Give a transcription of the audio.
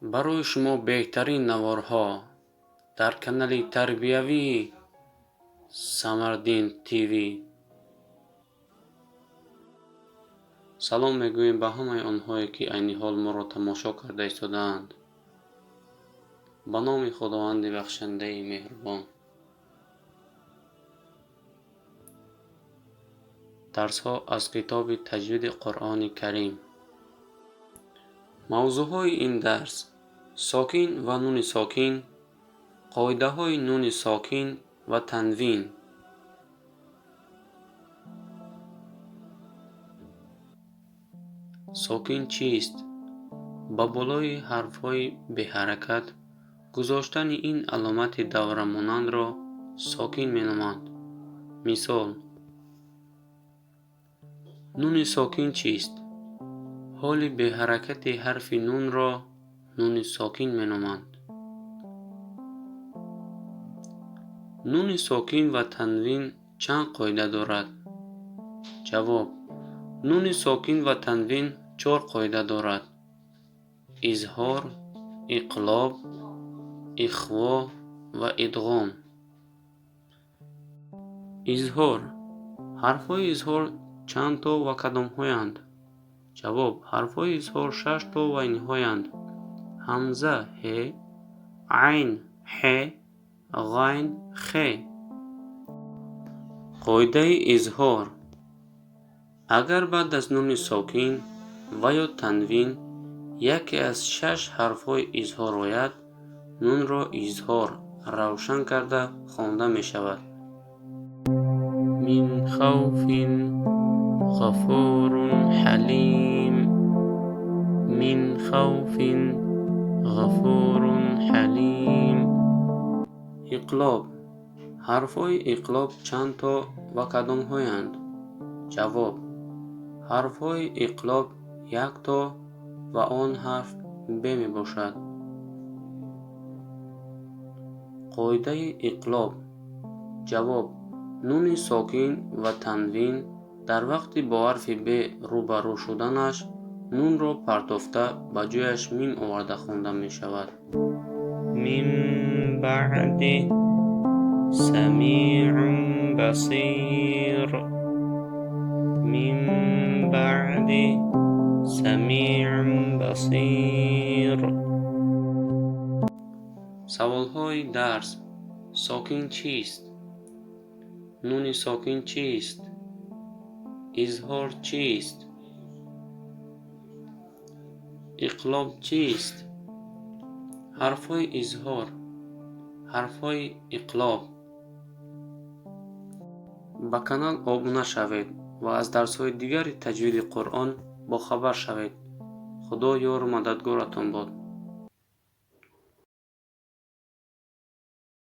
Барои шумо беҳтарин наворҳо дар канали тарбиявии Самардин ТВ. Салом мегӯем ба ҳамаи онҳое, ки айни ҳол моро тамошо карда истодаанд. Ба номи Худованди бахшандаи меҳрубон. Дарсҳо аз китоби таҷвиди Қуръони Карим. Мавзӯъҳои ин дарс: сокин ва нуни сокин, қоидаҳои нуни сокин ва танвин. Сокин чист? Ба болои ҳарфҳои беҳаракат гузоштани ин аломати даврамонандро сокин меноманд. Мисол: нуни сокин чист? Ҳоли беҳаракати ҳарфи нунро нуни сокин меноманд. Нуни сокин ва танвин чанд қоида дорад? Ҷавоб: нуни сокин ва танвин 4 қоида дорад: изҳор, иқлоб, ихво ва идғом. Изҳор. Ҳарфҳои изҳор чанд то ва кадомҳоянд? Ҷавоб: ҳарфҳои изҳор 6 то ва инҳоянд: ҳамза ҳе, айн ҳе, ғайн хе. Қоидаи изҳор: агар баъд аз нуни сокин ва ё танвин яке аз 6 ҳарфҳои изҳор ояд, нунро изҳор равшан карда хонда мешавад. Мин хавфин ғафурун ҳалим, мин хавфин ғафурун ҳалим. Иқлоб. Ҳарфҳои иқлоб чанд то ва кадомҳоянд? Ҷавоб: ҳарфҳои иқлоб 1 то ва он ҳарф б мебошад. Қоидаи иқлоб. Ҷавоб: нуни сокин ва танвин дар вақти бо ҳарфи б рӯбарӯ шуданаш нунро партофта ба ҷояш мим оварда хонда мешавад. Мин баъди самиун басир, мин баъди самиун басир. Саволҳои дарс: сокин чист? Нуни сокин чист? Изҳор чист? Иқлоб чист? Ҳарфҳои изҳор, ҳарфҳои иқлоб. Ба канал обуна шавед ва аз дарсҳои дигари таҷвиди Қуръон бохабар шавед. Худо ёру мададгоратон бод.